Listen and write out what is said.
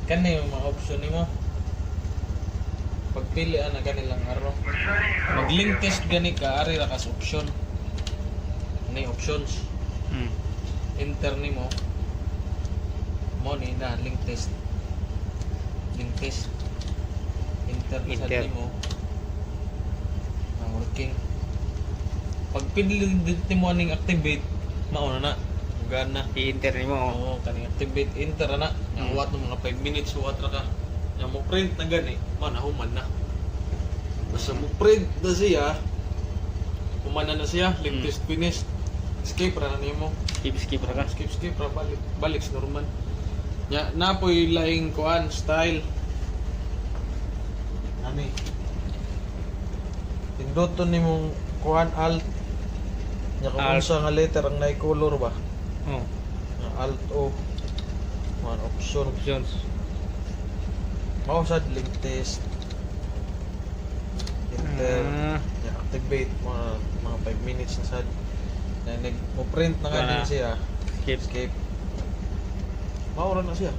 Kani yung mga option nimo. Pagpili ana kanilang arrow. Mag-link test gani ka, ari ra kas option. Ani options. Enter nimo. Mo ni na link test. Link test. Enter na sad Enter. Nimo. Na working. Pag pindot nimo aning activate, mao na na. Gana. I-enter nimo, oh. Oo, kaning activate, enter na. Nahuwat ng mga 5 minutes, huwat ra ka. Nya mo print na gani, man human na. Basta mo print na siya, human na na siya, link test finished. Skip ra na nimo. Skip, skip ra ka. Skip, skip ra, balik balik sa normal. Nya napoy laing kuan style. Ani. Pinduton nimong kuan, alt. Nya kung Alt. unsa nga letter ang naay color ba? Oh, Nga alt O. One option. Options. Mao sad link test. Enter. Ya, activate mga 5 minutes na sad. Na nag mo print na nga Wala. din siya. Skip. Escape. Mao ra na siya.